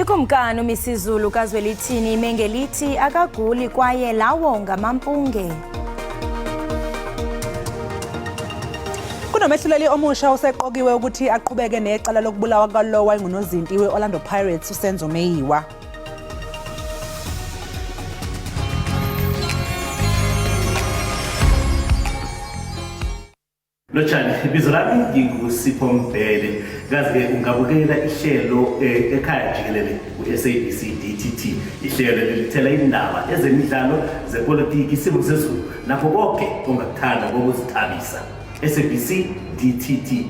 Ikumkani uMisizulu kaZwelithini ime ngelithi akaguli kwaye lawo ngamampunge. Kunomehluleli omusha oseqokiwe ukuthi aqhubeke necala lokubulawa kwalowo wayengunozinti we-Orlando Pirates uSenzo Meyiwa. Lotshani, ibizo lami nginguSipho Mbhele. Kazi-ke ungabukela ihlelo ekhaya jikelele ku-SABC DTT. Ihlelo lilithela indaba ezemidlalo, zepolitiki, isimo sezulu nakho konke ongakuthanda kokuzithabisa. SABC DTT.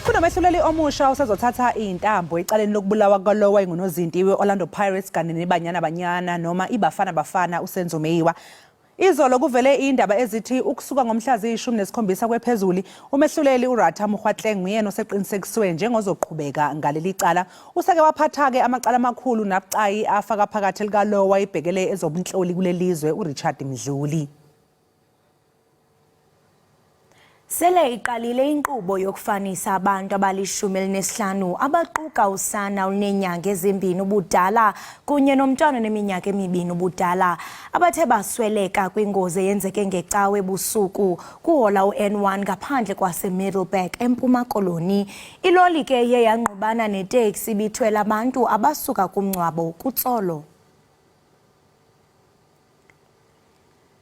Kunomehluleli omusha osezothatha iy'ntambo ecaleni lokubulawa kwalowo wayengunozinti we-Orlando Pirates kanye neBanyana Banyana noma iBafana Bafana uSenzo Meyiwa. Izolo kuvele indaba ezithi ukusuka ngomhla ziyi-17 kwephezulu umehluleli uRatha Mokgoatlheng nguyena oseqinisekisiwe njengozoqhubeka ngaleli cala. Useke waphatha-ke amacala amakhulu nabucayi afaka phakathi elikalowo wayebhekele ezobunhloli kuleli zwe uRichard Mdluli. Sele iqalile inkqubo yokufanisa abantu abali-15 abaquka usana oluneenyanga ezimbini ubudala kunye nomntwana oneminyaka emibini ubudala abathe basweleka kwingozi eyenzeke ngeCawe ebusuku kuhola u-N1 ngaphandle kwaseMiddelburg eMpuma Koloni. Iloli ke iye yangqubana neteksi ibithwele abantu abasuka kumngcwabo kuTsolo.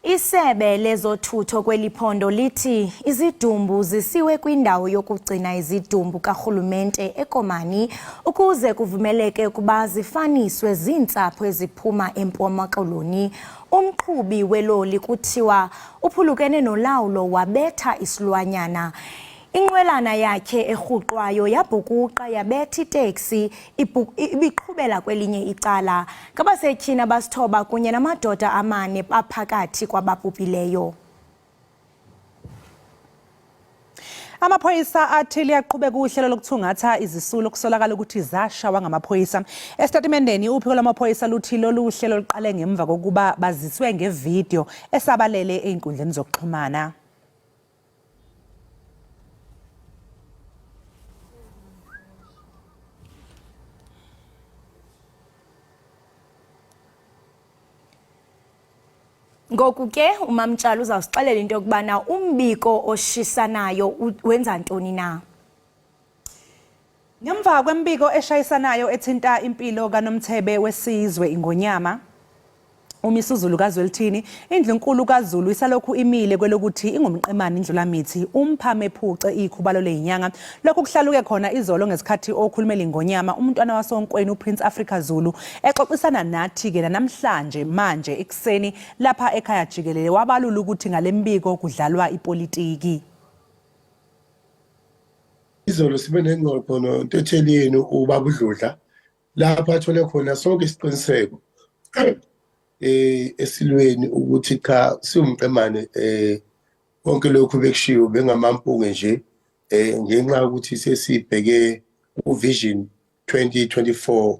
Isebe lezothutho kweli phondo lithi izidumbu zisiwe kwindawo yokugcina izidumbu karhulumente eKomani ukuze kuvumeleke ukuba zifaniswe ziintsapho eziphuma eMpuma Koloni. Umqhubi weloli kuthiwa uphulukene nolawulo wabetha isilwanyana. Inqwelana yakhe erhuqwayo yabhukuqa yabetha iteksi ibiqhubela kwelinye icala. Ngabasetyhini abasithoba kunye namadoda amane baphakathi kwababhubhileyo. Amaphoyisa athi liyaqhubeka uhlelo lokuthungatha izisulu okusolakala ukuthi zashawa ngamaphoyisa. Esitatimendeni uphiko lwamaphoyisa luthi lolu hlelo luqale ngemva kokuba baziswe ngevidiyo esabalele ey'nkundleni zokuxhumana. Ngoku ke uMamtshali uzawusixelela into yokubana umbiko oshisanayo wenza ntoni na. Ngemva kwemibiko eshayisanayo ethinta impilo kaNomthebe wesizwe iNgonyama, uMisuzulu kaZwelithini, iNdlunkulu kaZulu isalokhu imile kwelokuthi ingumqemane iNdlulamithi, umphame ephuce ikhubalo lezinyanga. Lokhu kuhlaluke khona izolo ngesikhathi okhulumela iNgonyama, uMntwana wasoNkweni uPrince Africa Zulu exoxisana nathi-ke nanamhlanje manje ekuseni lapha ekhaya jikelele wabalula ukuthi ngale mibiko kudlalwa ipolitiki. Izolo sibe nengxoxo nontatheli yenu ubaba uDludla lapho athole khona sonke isiqiniseko esilweni ukuthi cha siwumqemane konke lokhu bekushiwo bengamampunge nje ngenxa yokuthi sesibheke ku-vision 2024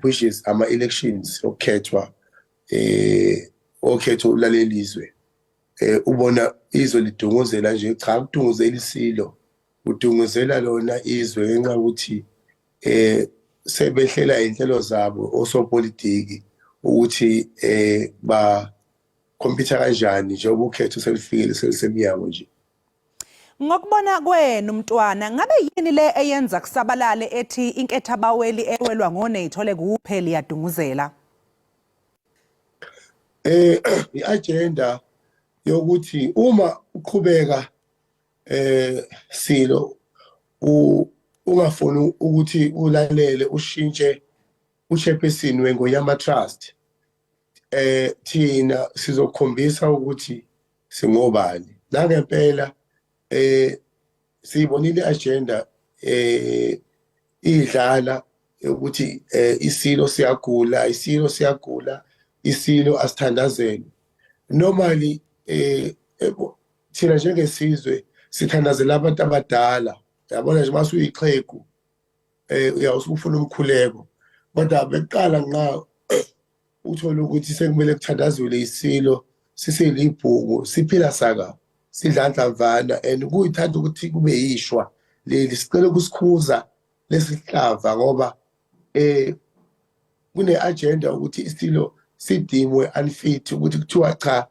which is ama-elections okukhethwa okhetho ulalelizwe ubona izwe lidunguzela nje cha kudunguzela isilo kudunguzela lona izwe ngenxa yokuthi sebehlela inhlelo zabo osopolitiki ukuthi ba compete kanjani njengoba ukhetho selifikile selisemnyango nje. Ngokubona kwenu mntwana, ngabe yini le eyenza kusabalale ethi inkethabaweli ewelwa ngoneyithole kuphela iyadunguzela? I-agenda yokuthi uma uqhubeka silo ungafuni ukuthi ulalele ushintshe uchairperson weNgonyama Trust, thina sizokukhombisa ukuthi singobani. Nangempela siyibonile i-agenda idlala ukuthi isilo siyagula, isilo siyagula, isilo asithandazele. Normally thina njengesizwe sithandazela abantu abadala, yabona nje mase uyixhegu uyawusufuna umkhuleko, kodwa bekuqala nqa uthola ukuthi sekumele kuthandazwele isilo. Siselibhuku siphila saka sidlandlamvana and kuyithanda ukuthi kube yishwa leli. Sicela ukusikhuza lesihlava ngoba kune agenda ukuthi isilo sidimwe unfit, ukuthi kuthiwa cha,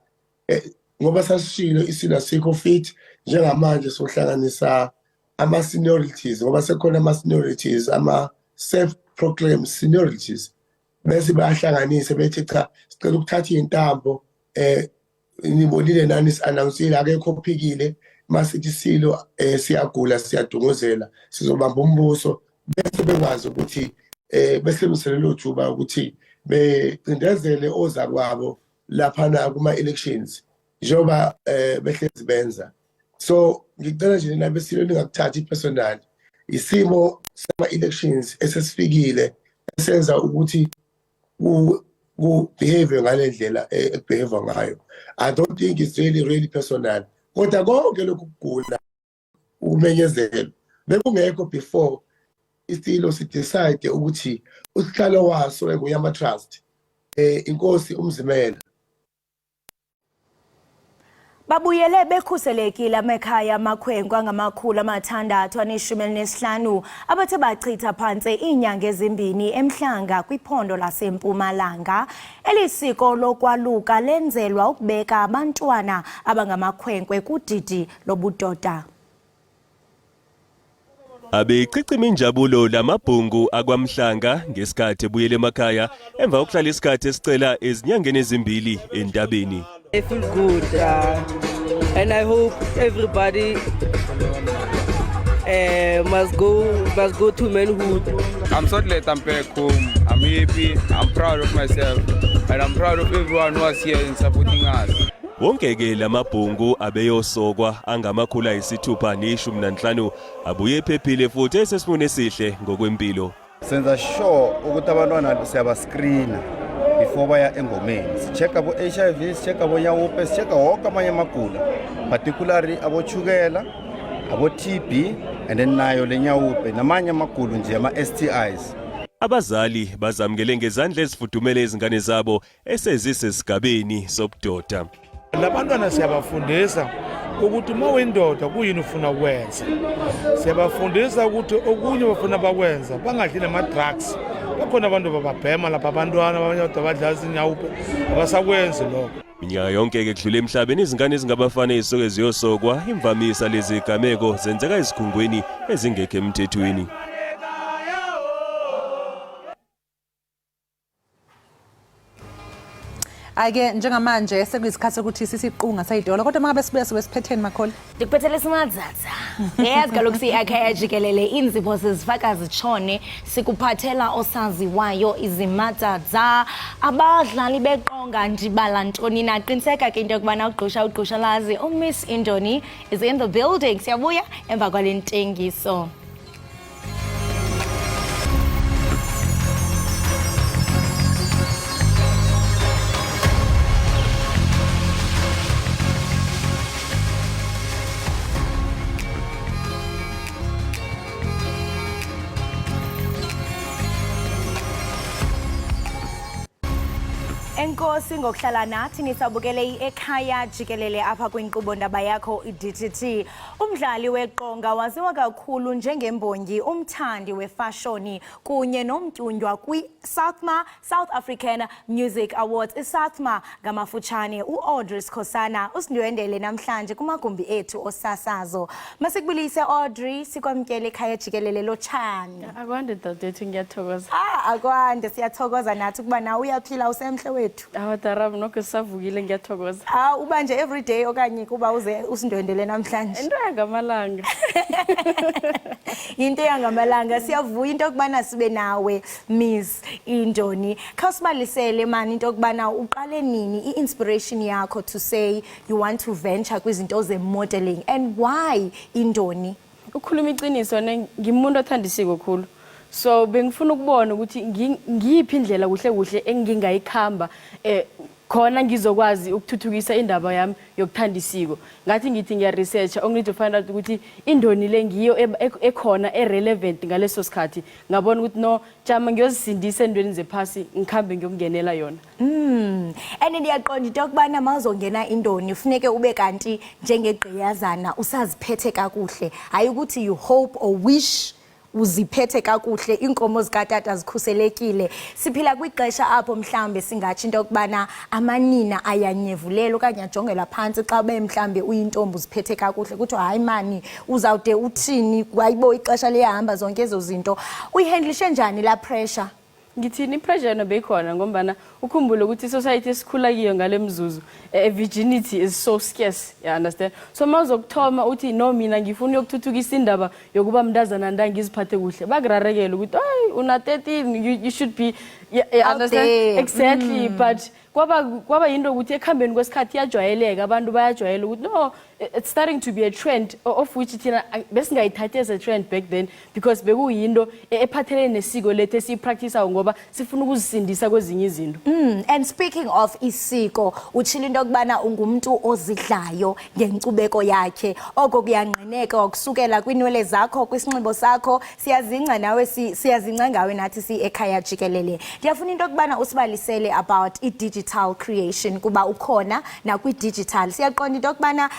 ngoba sasishilo isilo asikho fit njengamanje. Sohlanganisa ama seniorities ngoba sekhona ama seniorities, ama self proclaimed seniorities, bese bayahlanganisa bethi cha, sicela ukuthatha intambo. Nibonile nani, si-announcile, akekho ophikile masithi silo siyagula, siyadunguzela, sizobamba umbuso, bese bekwazi ukuthi besebenzise lelo thuba ukuthi becindezele ozakwabo laphana kuma-elections njengoba behlezi benza. So ngicela nje nina besilo ningakuthathi personal. Isimo sama-elections esesifikile esenza ukuthi ku behave ngale ndlela ekubehave ngayo. I don't think it's really really personal, kodwa konke lokhu kugula ukumenyezelwa bekungekho before isilo sidecide ukuthi usihlalo waso eNgonyama Trust, inkosi uMzimela. Babuyele bekhuselekile amakhaya amakhwenkwe angama-615 abathe bachitha phantse iinyanga ezimbini eMhlanga kwiphondo laseMpumalanga. Eli siko lokwaluka lenzelwa ukubeka abantwana abangamakhwenkwe kudidi lobudoda. Abechichima injabulo lamabhungu akwaMhlanga ngesikhathi ebuyele emakhaya emva kokuhlala isikhathi esicela ezinyangeni ezimbili entabeni. I feel good and I hope everybody must go to manhood. I'm so glad I'm back home. I'm happy. I'm proud of myself and I'm proud of everyone who was here and supporting us. Wonke ke lamabhungu abeyosokwa angama-615 abuye ephephile futhi esesimweni esihle ngokwempilo. Senza sure ukuthi abantwana siyabascreena before baya engomeni. Si-check abo-HIV, si-check abonyaope, si-check woke amanye amagula, particularly abochukela, abo-TB, and then nayo le nyaope namanye amagulo nje, ama-STIs. Abazali bazamukele ngezandla ezifudumele izingane zabo esezisesigabeni sobudoda. Labantwana siyabafundisa ukuthi uma uyindoda kuyini ufuna ukwenza. Siyabafundisa ukuthi okunye bafuna bakwenza bangadli nama-drugs. Bakhona abantu bababhema lapha abantwana, abanye abantu abadlala izinyawupe, abasakwenzi lokho. Minyaka yonke-ke kudlula emhlabeni izingane ezingabafana ezisuke ziyosokwa. Imvamisa lezi gameko zenzeka ezikhungweni ezingekho emthethweni. Ake njengamanje sekuyisikhathi sokuthi sisiqunga sayidolo, kodwa mangabe sibuya sobe siphetheni, Makholi? Ndikuphethele simadzadza. Yazi kaloku siyiakhaya jikelele, iinzipho sizifaka zitshone, sikuphathela osaziwayo izimadzadza, abadlali beqonga, ndibala ntoni na. Qiniseka ke into yokubana ugqusha ugqushalazi uMiss Indoni is in the building. Siyabuya emva kwale ntengiso. Enkosi ngokuhlala nathi nisabukele i-Ekhaya Jikelele apha kwinkqubo ndaba yakho i-DTT. Umdlali weqonga waziwa kakhulu njengembongi, umthandi wefashoni kunye nomtyunjwa kwi-SATMA, South African Music Awards, iSATMA ngamafutshane, u-Audrey Sikhosana usindwendele namhlanje kumagumbi ethu osasazo. Masikubulise Audrey, sikwamkele ekhaya jikelele, lotshani. Akwande dadethu, ngiyathokoza. Ah, akwande, siyathokoza nathi ukuba nawe uyaphila, usemhle wethu. Awadarabu nokho sisavukile, ngiyathokoza. Ah, uba nje everyday okanye kuba uze usindwendele namhlanje? Into yangamalanga. Into yangamalanga. Siyavuya into yokubana sibe nawe, Miss Indoni. Khawusibalisele mani into yokubana uqale nini i-inspiration yakho to say you want to venture kwizinto ze-modeling, and why Indoni? Ukhuluma iqiniso ne, ngimuntu othanda isiko khulu. So bengifuna ukubona ukuthi ngiyiphi indlela kuhle kuhle engingayikhamba. Khona ngizokwazi ukuthuthukisa indaba yami yokuthanda isiko. Ngathi ngithi ngiya-researcha only to find out ukuthi indoni le ngiyo ekhona e-relevant ngaleso sikhathi. Ngabona ukuthi no, jama ngiyozisindisa endweni zephasi, ngikhambe ngiyokungenela yona. And ndiyaqonda into yokubana uma uzongena indoni funeke ube kanti njengegqiyazana usaziphethe kakuhle, hayi ukuthi you hope or wish uziphethe kakuhle, iinkomo zikatata zikhuselekile. Siphila kwixesha apho mhlawumbe singatsho into yokubana amanina ayanyevulela okanye ajongelwa phantsi xa ube mhlawumbe uyintombi uziphethe kakuhle, kuthiwa hayi mani uzawude uthini, hayibo ixesha liyahamba, zonke ezo zinto. Uyihandlishe njani laa pressure? Ngithini, i-pressure yona beyikhona, ngombana ukhumbule ukuthi i-society esikhula kiyo ngale mzuzu, virginity is so scarce, you understand? So uma uzokuthoma uthi no, mina ngifuna uyokuthuthukisa indaba yokuba mntazana nta ngiziphathe kuhle, bakurarekela ukuthi hayi, una 13, you should be, yeah, out understand there. Exactly. But kwaba yinto ukuthi ekuhambeni kwesikhathi iyajwayeleka, abantu bayajwayela ukuthi no, it's starting to be a trend, of which thina besingayithathi as a trend back then, because bekuyinto ephathelene nesiko lethu esiyipracticeayo ngoba sifuna ukuzisindisa kwezinye izinto. And speaking of isiko, utshilo into yokubana ungumntu ozidlayo ngenkcubeko yakhe. Oko kuyangqineka ukusukela kwiinwele zakho, kwisinxibo sakho, siyazingca nawe, siyazingca ngawe nathi si ekhaya jikelele. Ndiyafuna into yokubana usibalisele about i-digital creation, kuba ukhona nakwi-digital. Siyaqonda into yokubana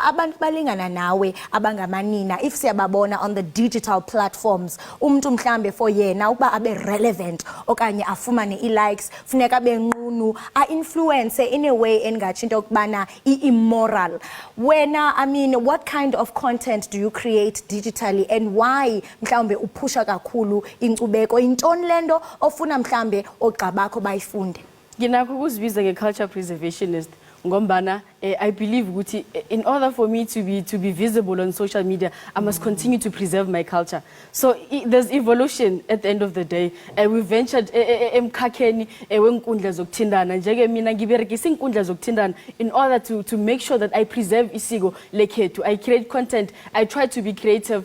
abantu balingana nawe abangamanina, if siyababona on the digital platforms, umntu mhlambe for yena ukuba abe relevant okanye afumane i-likes funeka abe nqunu, a-influence in a way engatsho into yokubana i-immoral. Wena, I mean, what kind of content do you create digitally and why mhlawumbe uphusha kakhulu inkcubeko? Yintoni le nto ofuna mhlawumbe oogxa bakho bayifunde? Nginakho ukuzibiza nge-culture preservationist, ngombana I believe ukuthi in order for me to be visible on social media, I must continue to preserve my culture. So there's evolution at the end of the day. We ventured emkhakheni wenkundla zokuthintana. Njeke mina ngiberegisa iinkundla zokuthintana in order to make sure that I preserve isiko lekhethu. I create content, I try to be creative,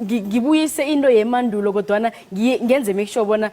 ngibuyise into yemandulo, kodwana ngenze make sure bona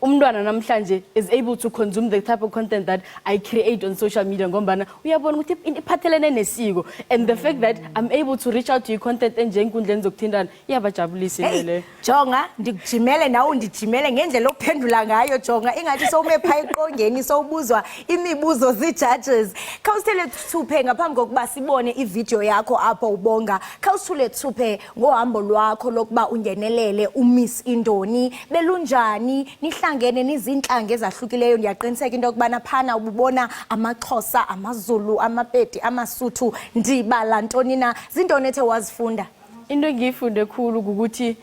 umntwana namhlanje is able to consume the type of content that I create on social media, ngombana uyabona ukuthi iphathelene nesiko, and the fact that I'm able to reach out to i-content enjengenkundleni zokuthintana iyabajabulisa into Hey, leyo. Jonga, ndikujimele nawe undijimele ngendlela ophendula ngayo. Jonga, ingathi sowume phaa eqongeni sowubuzwa imibuzo zii-judges. Khawusithele thuphe ngaphambi kokuba sibone ividiyo yakho apho ubonga, khawusithule thuphe ngohambo lwakho lokuba ungenelele uMiss Indoni. Belunjani nihlangene nizintlanga ezahlukileyo? Ndiyaqiniseka into yokubana phana ububona amaXhosa, amaZulu, amaPedi, amaSuthu, ndibala ntoni na. Zintoni ethe wazifunda? Into engiyifunde khulu kukuthi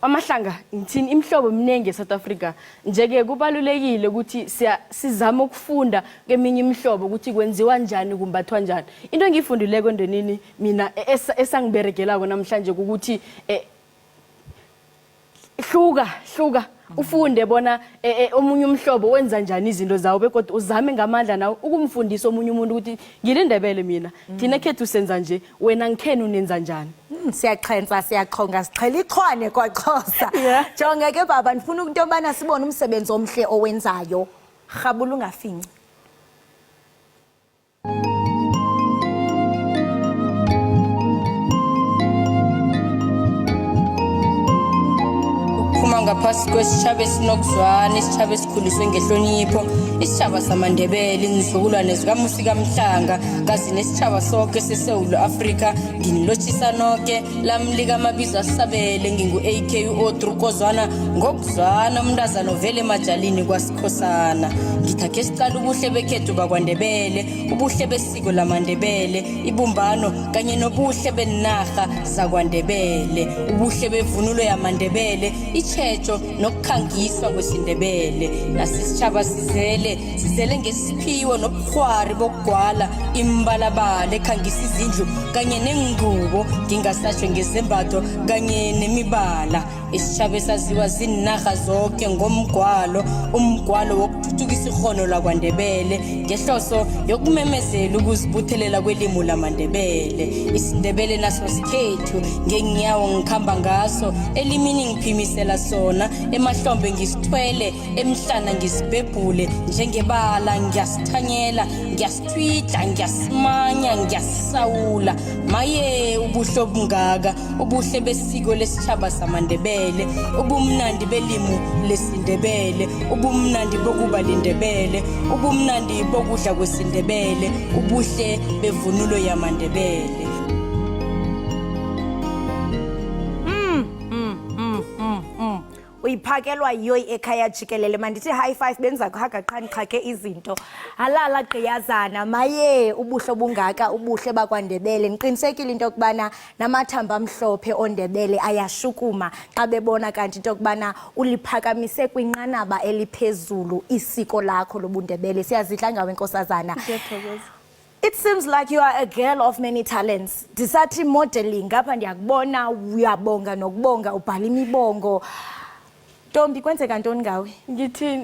amahlanga, ngithini, imihlobo eminingi eSouth Africa. Njeke kubalulekile ukuthi sizame ukufunda keminye imihlobo ukuthi kwenziwa njani, kumbathwa njani. Into engiyifundileko endonini mina esangiberegelako namhlanje ukuthi hluka hluka, ufunde bona omunye umhlobo wenza njani izinto zawo, begodwa uzame ngamandla nawe ukumfundisa omunye umuntu ukuthi ngilindebele mina, thina khethu senza nje, wena ngikhenu unenza njani. Siyachentsa, siyachonga, siqhela ichwane kwaXhosa. Jonge ke baba, ndifuna into yobana sibone umsebenzi omhle owenzayo. Rhabula ungafinci. Ukuphuma ngaphasi kwesitjhaba esinokuzwana, isitjhaba esikhuliswe ngehlonipho, isitjhaba samaNdebele, iinzukulwane zikaMusi kaMhlanga kazi nesitjhaba soke seSewula Afrika, nginilotjhisa noke. Lamlika amabizo asabele, ngingu-AK u-Odrukozwana ngokuzwana, umntazana ovele emajalini kwaSikhosana. Ngithakhe siqala ubuhle bekhethu bakwaNdebele, ubuhle besiko lamaNdebele, ibumbano kanye nobuhle benarha zakwaNdebele, ubuhle bevunulo yamaNdebele, itjhejo nokukhangiswa kwesiNdebele. Nasisitjhaba sizele sizele ngesiphiwo nobukghwari bokugwala imibalabala ekhangisa izindlu kanye nengubo, ngingasatjho ngezembatho kanye nemibala. Isitjhaba esaziwa ziinarha zoke ngomgwalo, umgwalo wokuthuthukisa ikghono lakwaNdebele ngehloso yokumemezela ukuzibuthelela kwelimu lamaNdebele. IsiNdebele naso sikhethu, ngeenyawo ngikhamba ngaso, elimini ngiphimisela sona, emahlombe ngisithwele, emhlana ngisibhebhule, njengebala ngiyasithanyela, ngiyasithwidla, ngiyasimanya, ngiyasisawula. Maye ubuhle obungaka! Ubuhle besiko lesitjhaba samaNdebele, ubumnandi belimu lesiNdebele, ubumnandi bokuba liNdebele, ubumnandi bokudla kwesiNdebele, ubuhle bevunulo yamaNdebele. Uyiphakelwa yiyo ekhaya jikelele. Mandithi high five, benza kuhaga qha ndiqhake izinto. Halala gqiyazana, maye ubuhle obungaka, ubuhle bakwaNdebele. Ndiqinisekile into yokubana namathambo amhlophe oNdebele ayashukuma xa bebona kanti into yokubana uliphakamise kwinqanaba eliphezulu isiko lakho lobuNdebele. Siyazidla ngawe, nkosazana. It seems like you are a girl of many talents. Ndisathi modeling ngapha, ndiyakubona uyabonga nokubonga, ubhala imibongo. Ntombi, kwenzeka ntoni ngawe? Ngithi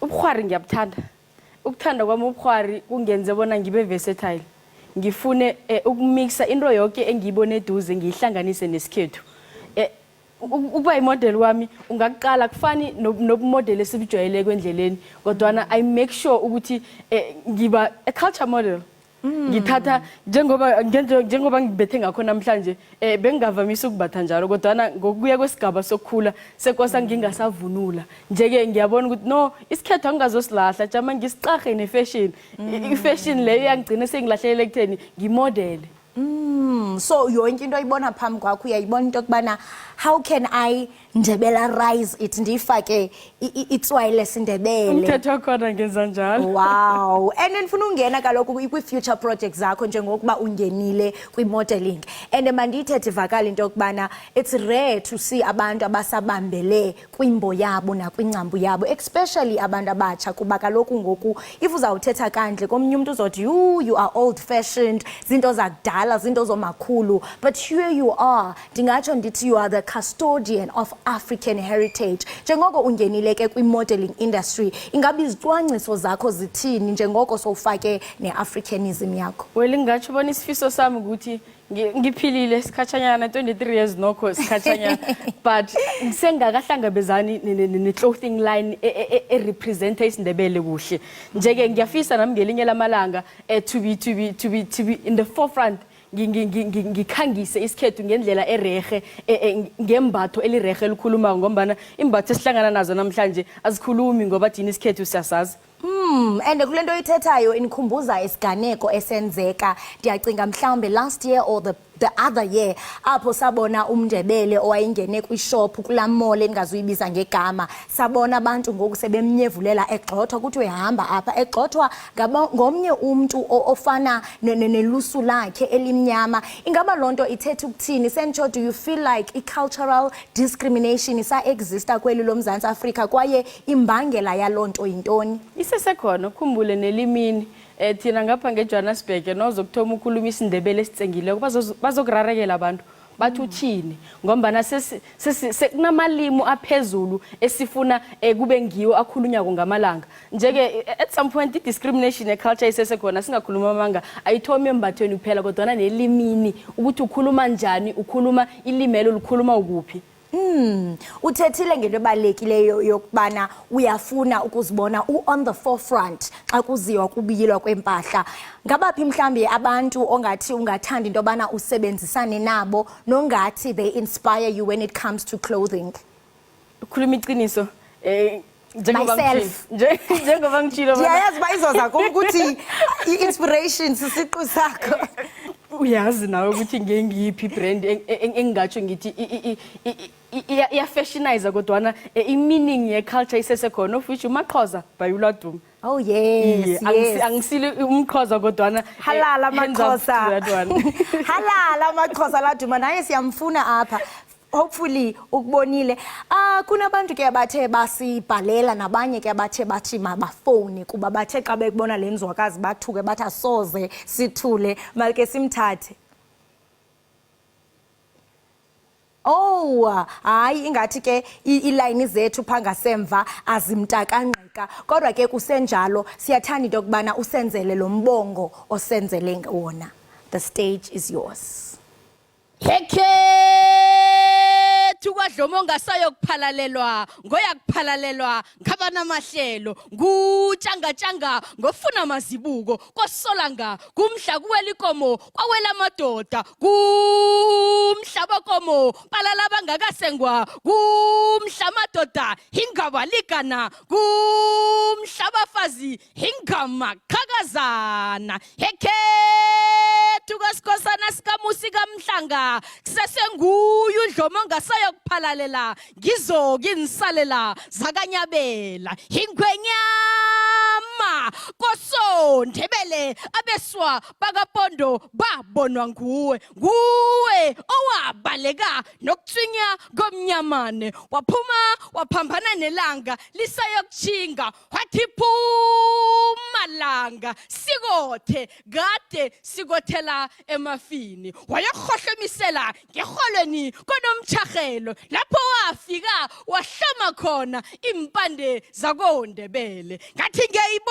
ubukhwari ngiyabuthanda. Ukuthanda kwami ubukhwari kungenze bona ngibe versatile. Ngifune ukumixa into yoke engiyibone eduze, ngiyihlanganise nesikhethu. Ukuba imodel wami ungakuqala kufani nobumodel esibujwayeleko endleleni, kodwana I make sure ukuthi ngiba a culture model. Ngithatha njengoba ngibethe ngakho namhlanje, bengingavamisi ukubatha njalo, kodwana ngokuya kwesigaba sokukhula sekosa ngingasavunula. Nje-ke ngiyabona ukuthi no, isikhetho angingazosilahla, jama ngisiqarhe ne-fashion. I-fashion leyo yangigcina sengilahlelela ekutheni ngimodele. So yonke into oyibona phambi kwakho uyayibona into yokubana how can I ndebelarize it, ndiyifake itswayi lesiNdebele. Umthetho wakhona ngenza njalo. Wow. And ndifuna ungena kaloku kwi-future projects zakho njengokuba ungenile kwi-modeling. And mandiyithethe ivakale into yokubana it's rare to see abantu abasabambele kwimbo yabo nakwingcambu yabo, especially abantu abatsha, kuba kaloku ngoku if uzawuthetha kandle komnye umntu uzothi you are old fashioned, zinto zakudala, zinto zomakhulu. But here you are, ndingatsho ndithi you are the custodian of African heritage. Njengoko ungenile ke kwi-modeling industry, ingabe izicwangciso zakho zithini njengoko sowufake ne-Africanism yakho? Well, ngingatsho bona isifiso sami ukuthi ngiphilile sikhatshanyana, 23 years nokho sikhatshanyana, but sengakahlangabezani ne-clothing line e-representa isiNdebele kuhle. Nje-ke ngiyafisa nami ngelinye lamalanga to be in the forefront, ngikhangise isikhethu ngendlela erehe, ngembatho elirehe elikhulumako, ngombana imbatho esihlangana nazo namhlanje azikhulumi, ngoba thina isikhethu siyasazi. And kule nto oyithethayo inikhumbuza isiganeko esenzeka, ndiyacinga mhlawumbe last year or the other year, apho sabona umNdebele owayengene kwishop kulaa mall endingazuyibiza ngegama. Sabona abantu ngoku sebemnyevulela, egxothwa, kuthiwe hamba apha, egxothwa ngomnye umntu ofana nelusu lakhe elimnyama. Ingaba loo nto ithetha ukuthini? Sentsho, do you feel like i-cultural discrimination isa-exista kweli loMzantsi Afrika, kwaye imbangela yaloo nto yintoni? Isesekhona, ukhumbule nelimini. Thina ngapha ngeJohannesburg nozokuthoma ukhuluma isiNdebele esitsengileko, bazokurarekela abantu, bathi uthini, ngombana kunamalimi aphezulu esifuna kube ngiwo akhulunywako ngamalanga. Nje-ke at some point i-discrimination ye-culture isesekhona, singakhuluma amanga. Ayithomi embathweni kuphela, kodwana nelimini, ukuthi ukhuluma njani, ukhuluma ilimelo likhuluma ukuphi. Uthethile ngento ebalulekileyo yokubana uyafuna ukuzibona u-on the forefront xa kuziwa kubiyelwa kwempahla. Ngabaphi mhlambi abantu ongathi ungathanda into yobana usebenzisane nabo, nongathi they inspire you when it comes to clothing? Ukhuluma iqiniso, Myself. njengoba ngitshilo Ndiyayazi uba izoza kum ukuthi i-inspiration sisiqu sakho. Uyazi nawe ukuthi ngengiyiphi ibrand engingatsho ngithi iyafashionize, kodwana i-meaning ye-culture isesekhona, of which uMaqhoza by uLaduma. Oh yes. Iye, angisile umqhoza, kodwana Halala hands up to Maxhosa. that one. Halala Maxhosa, Laduma naye siyamfuna apha. Hopefully ukubonile. Ah, kunabantu ke abathe basibhalela, nabanye ke abathe bathi mabafone, kuba bathe xa bekubona le nzwakazi bathuke, bathi asoze sithule, malike simthathe. Oh, hayi ingathi ke iilayini zethu phaa ngasemva azimntakangqika. Kodwa ke kusenjalo siyathanda into yokubana usenzele lo mbongo osenzele wona. The stage is yours. Hekhethu kwaDlomo ongasayokuphalalelwa ngoyakuphalalelwa ngabanamahlelo ngutshangatshanga ngofuna mazibuko kosolanga kumhla kuwela ikomo kwawela amadoda kumhla bokomo balala bangakasengwa kumhla amadoda ingaba ligana kumhla abafazi ingamaqhakazana hekhethu kasikhosana sikamusi kamhlanga kusesenguye udlomo ongasayokuphalalela ngizokinsalela zakanyabela ingwenyama kosondebele abeswa bakapondo babonwa nguwe nguwe owabaleka nokutswinya komnyamane waphuma waphambana nelanga lisayokutjhinga wathi phuma langa sikothe kade sikothela emafini wayokuhlohlomisela ngerholweni konomtjharhelo lapho wafika wahloma khona iimpande zakondebele ngathi ngiyayibona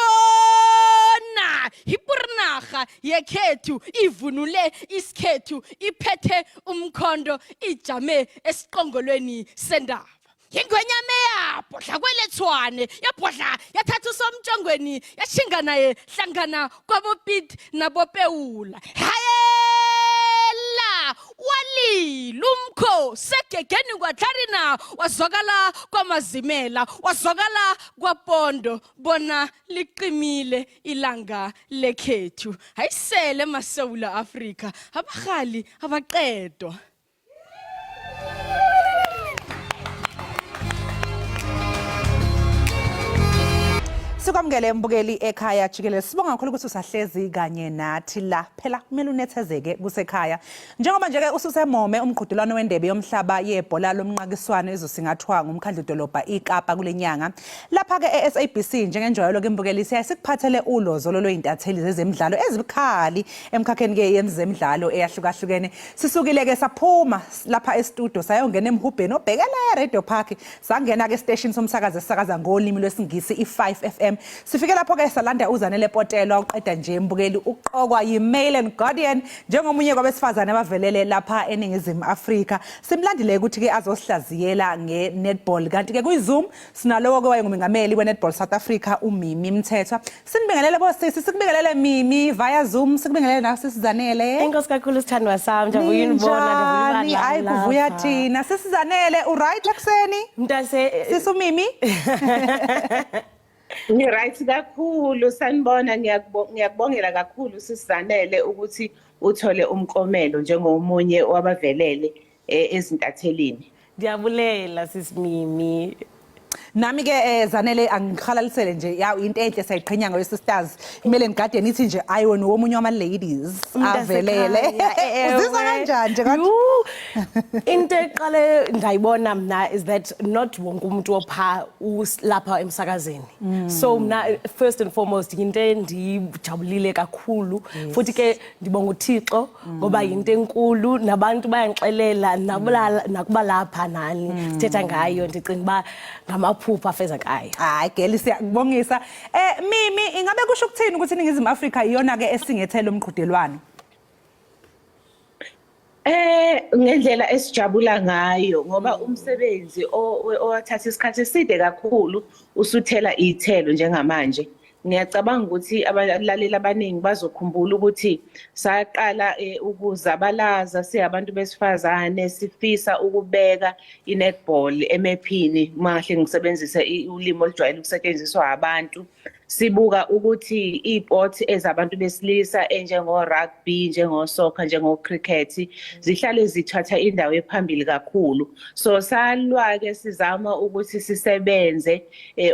ipurnarha yekhethu ivunule isikhethu iphethe umkhonto ijame esiqongolweni sendaba Ingwenyama eyabhodla kwelethwane yabhodla yathatha usomtshongweni yashinga naye hlangana kwabopit nabopewula hayela walila umkhosi egegeni kwatlarina wazwakala kwamazimela wazwakala kwapondo bona liqimile ilanga lekhethu hayisele masewula afrika abarhali abaqedwa Sikwamukele mbukeli ekhaya jikelele. Sibonga kakhulu ukuthi usahlezi kanye nathi la. Phela kumele unethezeke kusekhaya. Njengoba nje ke ususemome umqhudelwano wendebe yomhlaba yebhola lomnqakiswano ezosingathwa ngumkhandlu dolobha iKapa kulenyanga. Lapha ke eSABC njengenjwayelo ke mbukeli siyaye sikuphathele ulozolo lwezintatheli zezemidlalo ezibukhali emkhakheni ke yemizemidlalo eyahlukahlukene. Sisukile ke saphuma lapha e-studio sayongena emhubheni obhekela eRadio Park sangena ke station somsakazo esisakaza ngolimi lwesiNgisi i-5 FM. Sifike lapho ke salanda uZanele Potelwa uqeda nje mbukeli uqokwa yi-Mail and Guardian njengomunye kwabesifazane abavelele lapha eNingizimu Afrika. Simlandile ukuthi ke azosihlaziyela nge-netball kanti ke kwi-Zoom Sinalowo ke wayengumengameli we-Netball South Africa uMimi Mthethwa. Sinibingelele bosisi, sikubingelele Mimi via Zoom, sikubingelele nawe sisi Zanele. Enkosi kakhulu sithandwa sami, njabuya unibona, Ninjani? Hayi kuvuya thina. Sisi Zanele, uright ekuseni? Mntase Sisi uMimi? Ngi-right kakhulu sanibona ngiyakubongela kakhulu sisizanele ukuthi uthole umklomelo njengomunye wabavelele ezintathelini. Ndiyabulela sisi Mimi. Nami ke Zanele angihalalisele nje ya into enhle sayiqhenya ngayo sisters. Kumele ngigade nithi nje ayi wena womunye wama ladies avelele. Uzizwa kanjani nje kanti? Into eqale ndayibona mna is that not wonke umuntu opha lapha emsakazeni. So mna first and foremost yinto endijabulile kakhulu futhi ke ndibonga uThixo ngoba yinto enkulu nabantu bayangixelela nakuba lapha nani sithetha ngayo ndicinga uba ngamaphupha afezekayo. Hayi girl siyakubongisa. Mimi ingabe kusho ukuthini ukuthi iNingizimu Afrika iyona ke esingethe lo mqhudelwano? Ngendlela esijabula ngayo ngoba umsebenzi owathatha isikhathi eside kakhulu usuthela iy'thelo njengamanje. Ngiyacabanga ukuthi abalaleli abaningi bazokhumbula ukuthi saqala ukuzabalaza singabantu besifazane sifisa ukubeka i-netball emephini uma ngahle ngisebenzise ulimi olujwayele ukusetshenziswa abantu. Sibuka ukuthi iy'port ezabantu besilisa enjengo-rugby, njengo-soccer, njengo-cricket zihlale zithatha indawo ephambili kakhulu. So salwa-ke sizama ukuthi sisebenze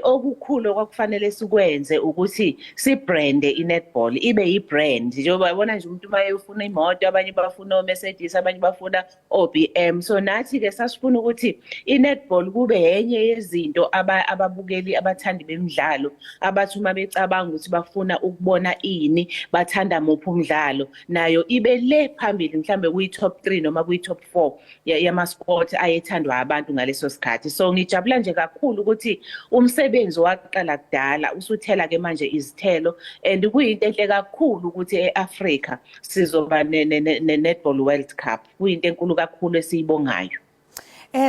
okukhulu okwakufanele sikwenze ukuthi sibrande i-netball ibe yi-brand njengoba yabona nje umuntu uma efuna imoto abanye bafuna o-Mercedes abanye bafuna o-BM so nathi-ke sasifuna ukuthi i-netball kube yenye yezinto ababukeli abathandi bemidlalo abathi uma becabanga ukuthi bafuna ukubona ini, bathanda muphi umdlalo, nayo ibe le phambili mhlambe kwi-top 3 noma kwi-top 4 yama-sport ayethandwa abantu ngaleso sikhathi. So ngijabula nje kakhulu ukuthi umsebenzi waqala kudala usuthela-ke manje izithelo, and kuyinto enhle kakhulu ukuthi e-Afrika sizoba ne-Netball World Cup. Kuyinto enkulu kakhulu esiyibongayo.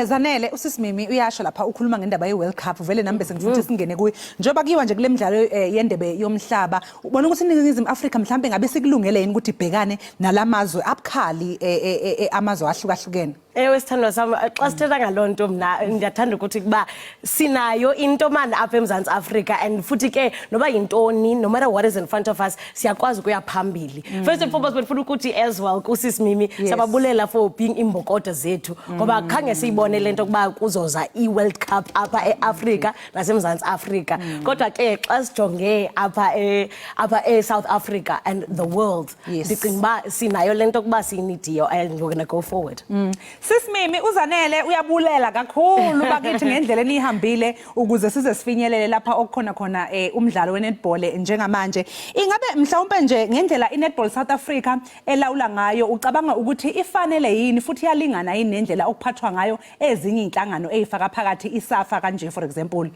Zanele, usisi Mimi uyasho lapha, ukhuluma ngendaba ye-World Cup, vele nami bese ngifuna ukuthi singene kuyo. Njengoba kuyiwa nje kule midlalo yendebe yomhlaba, ubona ukuthi iNingizimu Afrika mhlambe ngabe sikulungele yini ukuthi ibhekane nalamazwe abukhali, amazwe ahlukahlukene? Ewe, sithandwa sami, xa sithetha ngaloo nto, mna ndiyathanda ukuthi kuba sinayo into mani apha eMzantsi Afrika, and futhi ke noba yintoni, no matter what is in front of us, siyakwazi ukuya phambili. First and foremost, bendifuna ukuthi as well kusisi Mimi, siyababulela for being imbokodo zethu, ngoba khange siyibone le nto kuba kuzoza i-World Cup apha eAfrika naseMzantsi Afrika. Kodwa ke xa sijonge apha eSouth Africa and the world, ndicinga uba sinayo le nto kuba siyi-need-iyo and we're gonna go forward. Sis Mimi, uZanele uyabulela kakhulu bakithi ngendlela enihambile ukuze size sifinyelele lapha okukhona khona umdlalo we-netball njengamanje. Ingabe mhlawumbe nje ngendlela i-Netball South Africa elawula ngayo, ucabanga ukuthi ifanele yini futhi iyalingana yini nendlela okuphathwa ngayo ezinye inhlangano eyifaka phakathi iSAFA kanje, for example?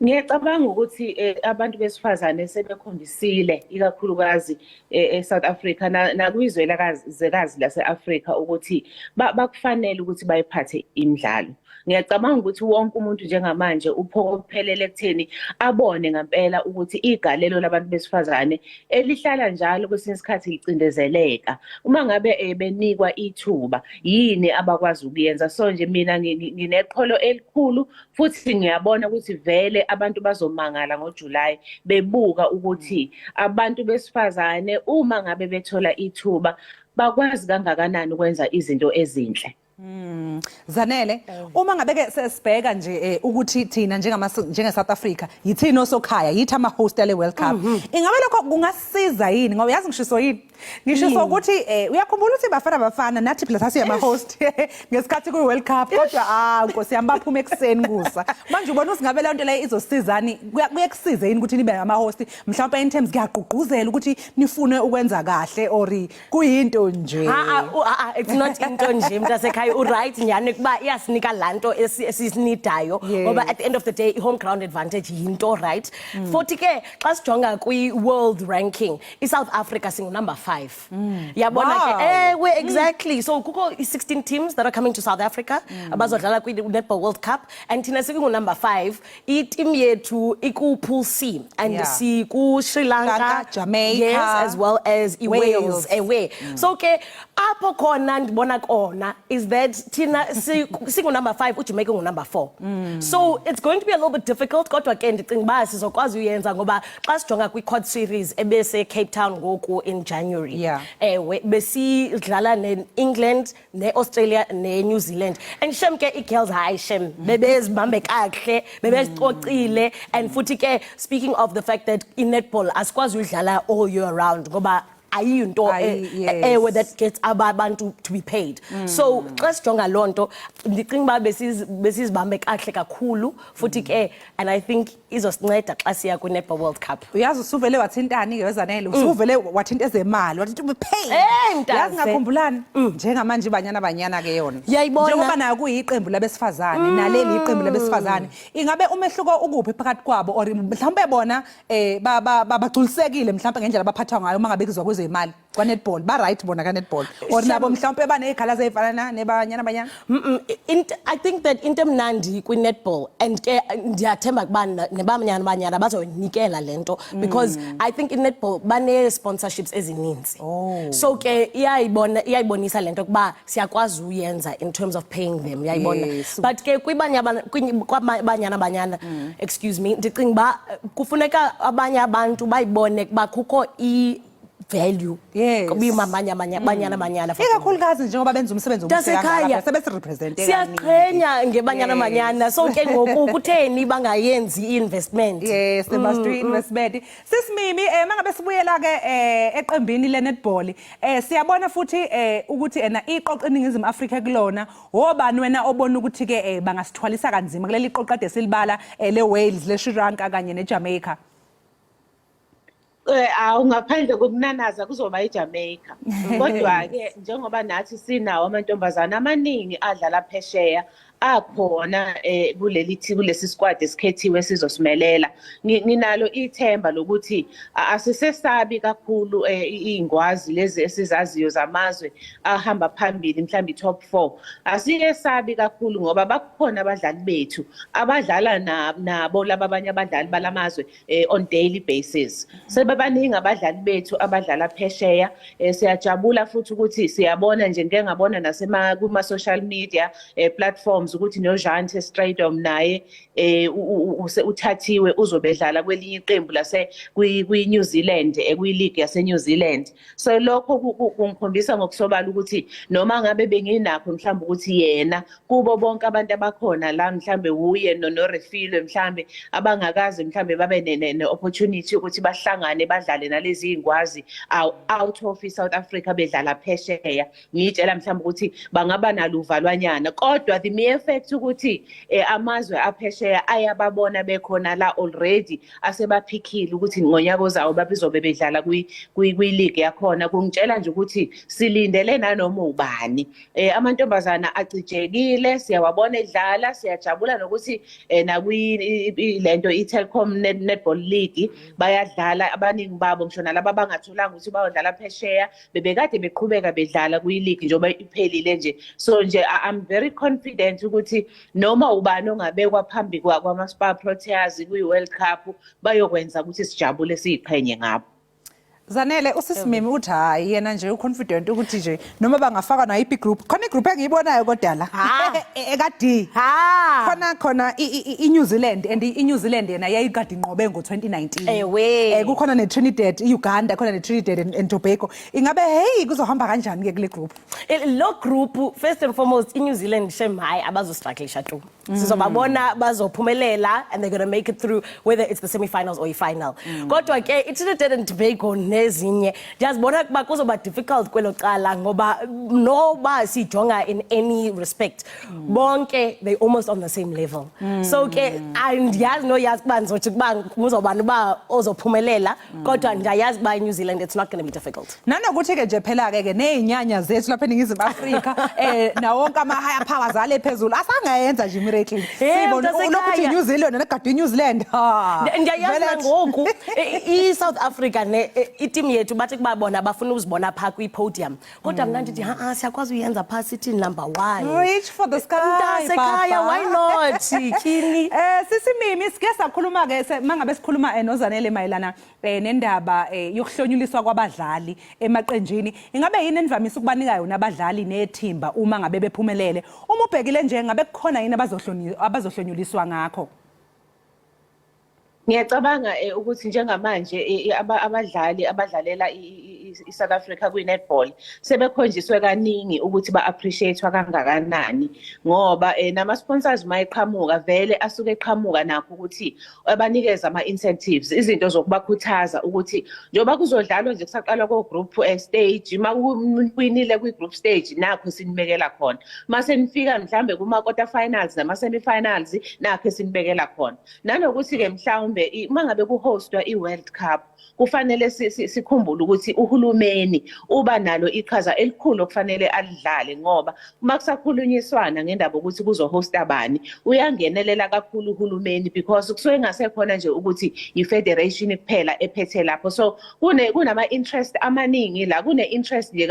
Ngiyacabanga ukuthi abantu besifazane sebekhombisile, ikakhulukazi e-South Africa nakwizwe zekazi lase-Afrika, ukuthi bakufanele ukuthi bayiphathe imidlalo. Ngiyacabanga ukuthi wonke umuntu njengamanje uphokophelele ekutheni abone ngempela ukuthi igalelo labantu besifazane elihlala njalo kwesinye isikhathi licindezeleka, uma ngabe benikwa ithuba, yini abakwazi ukuyenza. So nje mina ngineqholo elikhulu futhi ngiyabona ukuthi vele abantu bazomangala ngoJuly bebuka ukuthi abantu besifazane, uma ngabe bethola ithuba, bakwazi kangakanani ukwenza izinto ezinhle. Zanele, uma ngabe ke sesibheka nje ukuthi thina njenge South Africa, yithina osokhaya, yithi ama host ale World Cup. Ingabe lokho kungasiza yini? Ngoba yazi ngishiso yini? Ngishiso ukuthi uyakhumbula ukuthi Bafana Bafana nathi phela sasiya ama host ngesikhathi kuyi World Cup, kodwa ah, Nkosi yami, baphuma ekseni kusa. Manje ubona ukuthi ngabe le nto le izosizani, kuye kusize yini ukuthi nibe ama host, mhlawumbe in terms kuyagqugquzela ukuthi nifune ukwenza kahle, or kuyinto nje? Ha ha, it's not into nje, mntasekhaya. U-right nyhani kuba iyasinika laa nto esiyinidayo, ngoba at the end of the day i-home ground advantage yinto, right? Futhi ke xa sijonga kwi-world ranking, iSouth Africa singu-number 5, yabona ke. Ewe, exactly. So kukho i-16 teams that are coming to South Africa abazodlala kwi-Netball World Cup, and thina sikungu-number 5. I-team yethu iku-pool C and siku-Sri Lanka, Lanka, Jamaica, yes, as well as i-Wales. Wales. Ewe, so ke apho khona ndibona kona is that thina singu-number 5, uJamaica ngu-number 4, so it's going to be a little bit difficult, kodwa ke ndicinga uba sizokwazi uyenza, ngoba xa sijonga kwi-quad series ebese-Cape Town ngoku in January, ewe, besidlala ne-England, ne-Australia, ne-New Zealand, and shem ke ii-girls, hayi shem, bebezibambe kakuhle, bebezicocile. And futhi ke, speaking of the fact that i-netball asikwazi uyidlala all year round, ngoba ayiyinto ewe that gets abantu to be paid. So xa sijonga loo nto, ndicinga uba besizibambe kakuhle kakhulu futhi ke, and I think izosinceda xa siya kwi-Netball World Cup. Uyazi, usuvele wathintani ke, weZanele? Usuvele wathinta ezemali, wathi to be paid. Eh, mntase. Yazi ngakhumbulani? Njengamanje iBanyana Banyana ke yona, Uyayibona? njengoba nayo kuyiqembu labesifazane, naleli iqembu labesifazane, ingabe umehluko ukuphi phakathi kwabo, or mhlawumbe bona bagculisekile mhlawumbe ngendlela abaphathwa ngayo uma ngabe kuzwa kwezemali kwa netball? Ba right bona ka netball, or nabo mhlawumbe banezikhala ezifana neBanyana Banyana? I think that into emnandi kwi-netball, and ke ndiyathemba ukuba neBanyana Banyana bazoyinikela le nto, because I think i-netball banee-sponsorships ezininzi. So ke iyayibona, iyayibonisa le nto ukuba siyakwazi uyenza in terms of paying them, uyayibona. But ke kwabanyana Banyana, excuse me, ndicinga uba kufuneka abanye abantu bayibone ukuba kukho i-value Banyana Banyana. Ikakhulukazi njengoba benza umsebenzi omuhle Mntasekhaya. kangaka, sebesirepresente. Siyaqhenya ngeBanyana Banyana, so ke ngoku kutheni bangayenzi i-investment? Yes, they must do investment. Sis Mimi, mangabe sibuyela ke eqembini le netball, siyabona futhi ukuthi ena iqoqo iNingizimu Afrika kulona, obani wena obona ukuthi ke bangasithwalisa kanzima kuleli qoqo ade silibala, le Wales, le Sri Lanka kanye neJamaica? Awu, ngaphandle kokunanaza kuzoba iJamaica. Kodwa-ke njengoba nathi sinawo amantombazane amaningi adlala phesheya akhona kuleli kulesi squad esikhethiwe sizosimelela. Nginalo ithemba lokuthi asisesabi kakhulu iy'ngwazi lezi esizaziyo zamazwe ahamba phambili, mhlawumbe i-top 4. Asiyesabi kakhulu ngoba bakhona abadlali bethu abadlala nabo laba abanye abadlali balamazwe on daily basis. Sebebaningi abadlali bethu abadlala phesheya. Siyajabula futhi ukuthi siyabona nje, ngike ngabona nasema kuma social media platforms ukuthi noJante Strydom naye uthathiwe, uzobedlala kwelinye iqembu lase kwi New Zealand, kwi league yase New Zealand. So lokho kungikhombisa ngokusobala ukuthi noma ngabe benginakho mhlawumbe ukuthi yena kubo bonke abantu abakhona la, mhlambe uye noRefilwe, mhlambe abangakaze mhlambe babe ne-opportunity ukuthi bahlangane badlale nalezi iy'ngwazi out of i-South Africa bedlala phesheya, ngiyitshela mhlawumbe ukuthi bangaba nalo uvalwanyana. Kodwa the mere fact ukuthi amazwe aphesheya ayababona bekhona la already, asebaphikhile ukuthi ngonyaka ozayo babizobe bedlala kwi-league yakhona, kungitshela nje ukuthi silindele nanoma ubani. Amantombazana acijekile, siyawabona edlala, siyajabula nokuthi nakwi lento i-Telkom Netball League bayadlala abaningi babo, ngisho nalaba abangatholanga ukuthi bayodlala phesheya bebekade beqhubeka bedlala kwi-league njengoba iphelile nje. So nje I'm very confident ukuthi noma ubani ongabekwa phambi kwama-Spar Proteas kwi-World Cup bayokwenza ukuthi sijabule, siyiqhenye ngabo. Zanele, usisimimi uthi hayi, yena nje uconfident ukuthi nje noma bangafaka nayiphi group, khona igroup engiyibonayo kodwa la eka D khona i-New Zealand, and i-New Zealand yena yayikade inqobe ngo-2019. Kukhona ne-Trinidad, i-Uganda khona ne-Trinidad and Tobago. Ingabe hey, kuzohamba kanjani ke kule group? Lo group, first and foremost, i-New Zealand, shem, hayi, abazostrugglisha tu. Sizobabona bazophumelela and they're going to make it through, whether it's the semi-finals or i-final. Kodwa ke i-Trinidad and Tobago nezinye, ndiyazibona ukuba kuzoba difficult kwelo cala, ngoba noba sijonga in any respect, bonke they almost on the same level. So ke andiyazi noyazi ukuba ndizothi ukuba kuzobani uba ozophumelela, kodwa ndiyayazi uba iNew Zealand, it's not going to be difficult. Nanokuthi ke nje phela ke nezinyanya zethu lapha eNingizimu Afrika, nawonke ama higher powers ale phezulu asangayenza nje miracle. Sibona mntasekhaya. Lokhu New Zealand negade New Zealand. Ha. Ndiyayazi. Vele. Nangoku i-South Africa ne iteam yethu bathi kuba bona bafuna uzibona phaa kwi-podium, kodwa mna ndithi ha-a, siyakwazi uyenza phaa, sithi number one. Reach for the sky. Mntasekhaya, Papa. why not? Tyhini. Sisimimi, sike sakhuluma ke mangabe sikhuluma noZanele mayelana nendaba yokuhlonyuliswa kwabadlali emaqenjini. Ingabe yini enivamise ukubanika yona abadlali nethimba uma ngabe bephumelele? Uma ubhekile nje, ngabe kukhona yini abazohlonyuliswa ngakho? Ngiyacabanga ukuthi njengamanje abadlali abadlalela i-South Africa kwi-netball sebekhonjiswe kaningi ukuthi ba-appreciate-wa kangakanani, ngoba nama-sponsors uma eqhamuka vele asuke eqhamuka nakho ukuthi abanikeze ama-incentives, izinto zokubakhuthaza ukuthi njengoba kuzodlalwa nje kusaqalwa ko-group stage, uma winile kwi-group stage nakho esinibekela khona, uma senifika mhlambe kuma-quarter finals nama-semi-finals nakho esinibekela khona. Nanokuthi-ke mhlawumbe uma ngabe kuhostwa i-World Cup, kufanele sikhumbule ukuthi uhulumeni uba nalo iqhaza elikhulu okufanele alidlale, ngoba uma kusakhulunyiswana ngendaba ukuthi kuzohosta bani, uyangenelela kakhulu uhulumeni, because kusuke kungasekhona nje ukuthi i-federation kuphela ephethe lapho. So kunama-interest amaningi la, kune-interest nje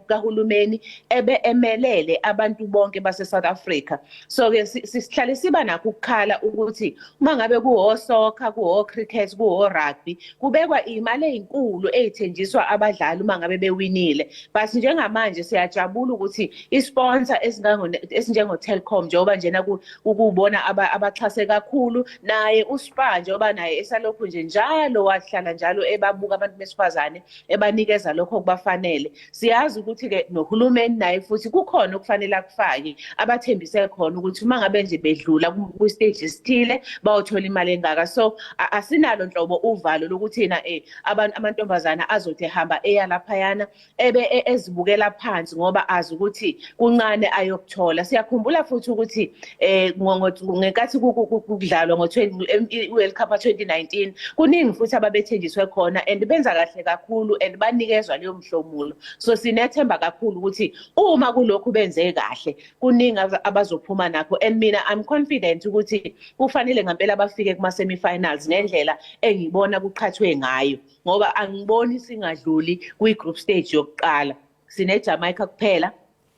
kahulumeni ebe emelele abantu bonke base-South Africa. So-ke sihlale siba nakho ukukhala ukuthi uma ngabe kuwo-soccer, kuwo-cricket, kuwo-rugby, kubekwa iy'mali ey'nkulu ey'thenjiswa abadlali. abadlali uma ngabe bewinile. But njengamanje siyajabula ukuthi i-sponsor esinjengo-Telkom, njengoba njena ukubona abaxhase kakhulu, naye uSpar njengoba naye esalokhu nje njalo wahlala njalo ebabuka abantu besifazane, ebanikeza lokho okubafanele. Siyazi ukuthi-ke nohulumeni naye futhi kukhona okufanele akufake, abathembise khona ukuthi uma ngabe nje bedlula kwi-stage esithile bayothola imali engaka. So asinalo nhlobo uvalo lokuthi na abantu amantombazana azothi ehamba eya laphayana ebe ezibukela phansi ngoba azi ukuthi kuncane ayokuthola. Siyakhumbula futhi ukuthi ngenkathi kudlalwa ngo-World Cup 2019 kuningi futhi ababethenjiswe khona and benza kahle kakhulu and banikezwa leyo mhlomulo. So sinethemba kakhulu ukuthi uma kulokhu benze kahle kuningi abazophuma nakho, and mina I'm confident ukuthi kufanele ngempela bafike kuma semi-finals ngendlela engibona kuqhathwe ngayo, ngoba angiboni singadluli kwi-group stage yokuqala. Sine-Jamaica kuphela